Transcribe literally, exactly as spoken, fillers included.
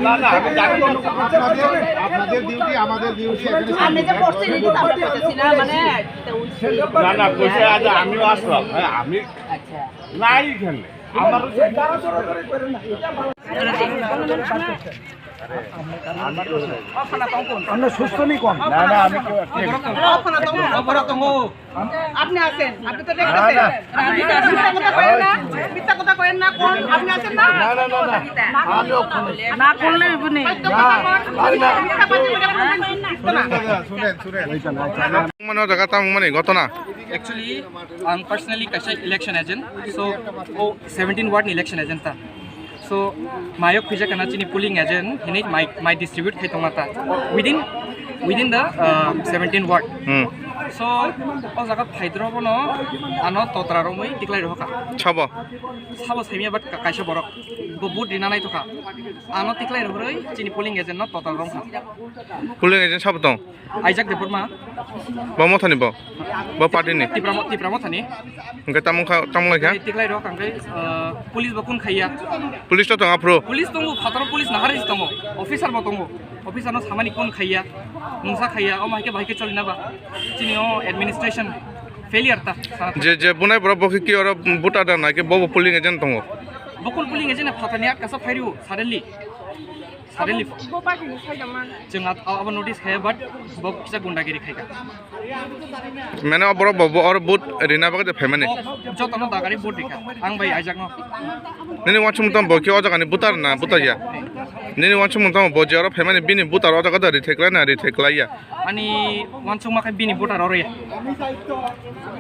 না, না, আমি জানি না। আপনাদের, আপনাদের ডিউটি, আমাদের ডিউটি এখানে। আমি যে করছি, এটা তো আমরা করতেছি না, মানে, না, না, কইছে আজ আমিও আসলাম। হ্যাঁ, আমি নাই এখানে। আমার আমরা সুস্থ নেই কোন? না, না, আমি তো একটু আপনি আছেন, আপনি তো না, দেখতেছেন। না। আপনি মিথ্যা কথা কইেন না, মিথ্যা কথা কইেন না, কোন আপনি আছেন না? না, না, না, না। আমি ওখানে না করলে হইব নি। সত্য না, কথা কন। আরে না। মিথ্যা কথা বলে কোনো কিছু না। শুনেন, শুনেন, শুনেন। মানে, ও জায়গা তাম মানে ঘটনা। Actually, ang personally kaisa election agent, so, o seventeen ward ni election agent ta. So, mayok khwija kana chini polling agent, hini mai, mai distribute khai tongma ta. Within, within the, uh, seventeen ward. Hmm. So, o jaga phaidro bono, ano totra romwi tiklai rohka. Sabo? Sabo saimya, but ka-, kaisa borok. Bo vote rina nai tokha. Ano tiklai rohoroi chini polling agent no totra romkha. Polling agent sabo tong? Aijak Debbarma. Bo mothani bo? Bo party ni? Tipra mo-, Tipra mothani. Hingke tamo kha, tamo lai kha? Tiklai rok hingke, uh, police bo kun khaiya. Police to tong aphuru? Police tongo, phataro police nahari tongo. Officer bo tongo. Officer no samani kun khaiya. Mungsa khaiya, omo hai khe bahai khe choli na ba. Chini o administration failure ta. Je, je bunai borok bo khe ki oro voter da na khe bo bo polling agent tongo? Bo kun polling agent phatani atkasa phairu suddenly. Suddenly. Bo party ni sai da man. Chwng at-, abo notice khaya, but bo kisa gundagiri khaika. Mane o borok bo, bo oro vote rina bagwi de phaimani. Bo jotono dagari vote rikha. Ang bai aijak no. Nini wansukmung tamo bo khe o jaga ni voter na voter ya? Nini wansukmung tamo bo je oro phaimani bini voter o jaga da rithai klai na rithai klai ya? Ani wansukma khe bini voter oro ya.